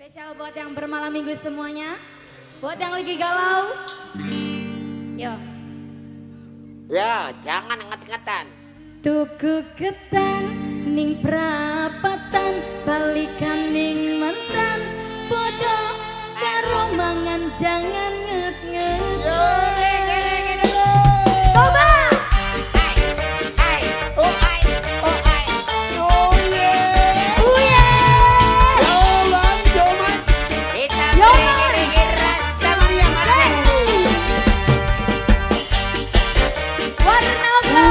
Spesial buat yang bermalam minggu semuanya. Buat yang lagi galau. Yo. Ya, jangan nget-ngetan. Tuku ketan ning prapatan, balikan ning mantan, podo karo mangan jangan nget-nget. Yo, rege-rege dulu. Coba. Ai, ai, oh ai, oh ai. Oh yeah. Uye. Yo man, yo man. Kita Yo, rege-rege rasa Maria mana? Warna bro.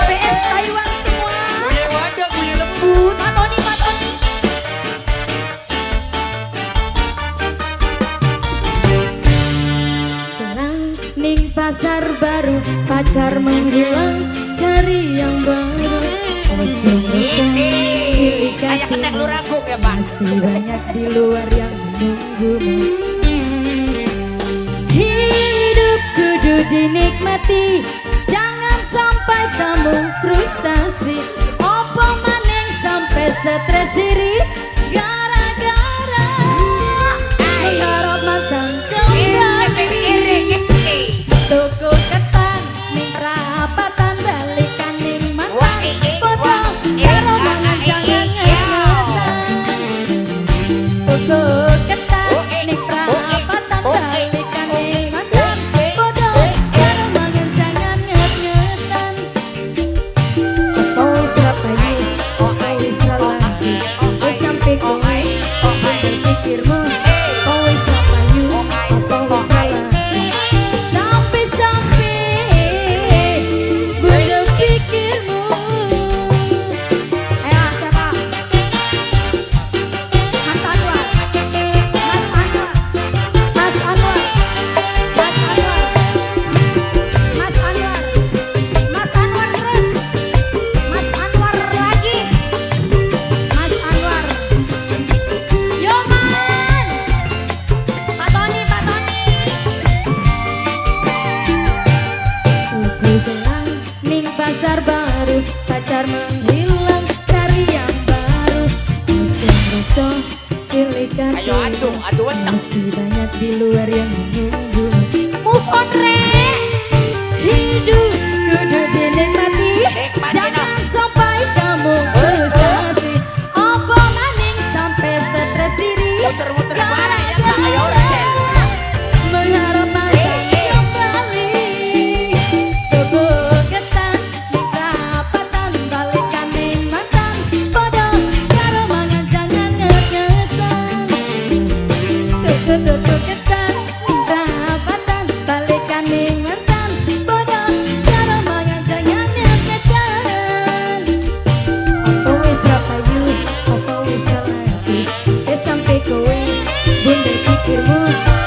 PS Taiwan semua. Punya wadah, punya lembut. Pak Tony, Pak Tony. Gelang ning pasar baru, pacar menghilang, cari yang baru. Ojo ngrasa cilik Kayak ketek hatimu, luragung ya, Pak. masih banyak di luar yang menunggumu. Hidup kudu dinikmati, jangan sampai kamu frustasi. Opo maning sampai stres diri, gara-gara mengharap mantan kembali. Tuku ketan ning prapatan, balikan ning mantan, podo karo mangan jangan ngetan. Tuku ketan ning prapatan, balikan ning mantan, podo karo mangan jangan nget-ngetan. Apa wis ra payu, apa wis ra lagi, wis sampe kowe bener pikirmu. Apa wis ra payu, apa wis ra lagi, sampai-sampai bener pikirmu. Ayo siapa? Mas Anwar, Mas Anwar, Mas Anwar, Mas Anwar, Mas Anwar, Mas Anwar terus, Mas Anwar lagi, Mas Anwar. Yo man, Pak Tony, Pak Tony. Tuku gelang ning pasar baru, pacar menghilang, cari yang baru. Ojo ngrasa cilik Ayo hatimu, adu, adu weteng. masih banyak di luar yang menunggu. Move on re, hidup kudu dinikmati, Nikmati, jangan sampai kamu frustasi. Opo maning sampai stres diri, Muter-muter barang ya, Pak. Ayo, Rachel. mengharap mantan kembali. Tuku ketan ning prapatan, balikan ning mantan, podo karo mangan jangan nget-ngetan. Tuku tuku ketan ning prapatan, balikan ning mantan, podo karo mangan jangan nget-ngetan. Apa wis ra payu, apa wis ra lagi, sampai kowe bundel pikirmu.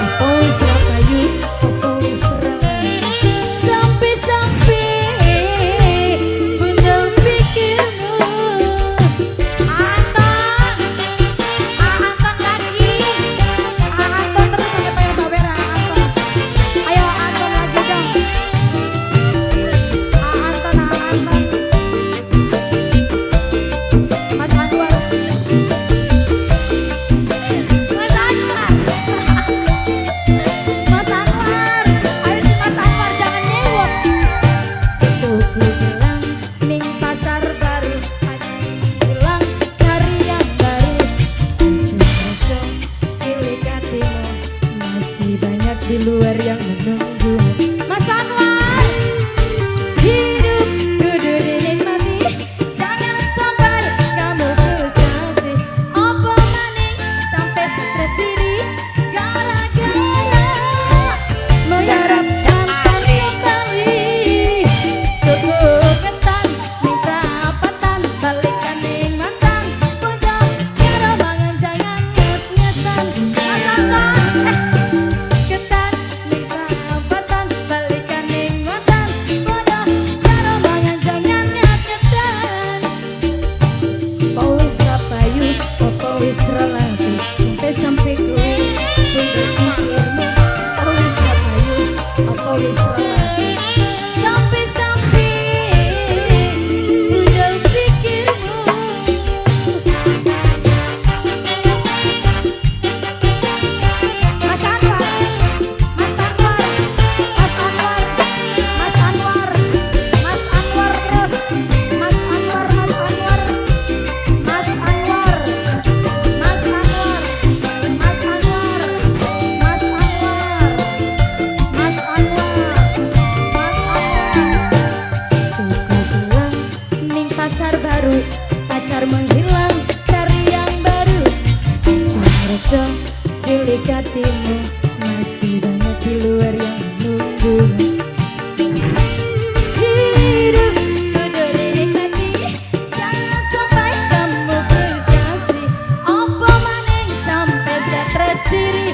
Apa wis ra payu, apa wis ra lagi, sampai-sampai bundel pikirmu. Anton, Anton lagi, Anton terus sampai Ojo cilik hatimu, masih banyak di luar yang menunggu. Hidup kudu dinikmati, jangan sampai kamu frustasi. Apa maning sampai stres diri.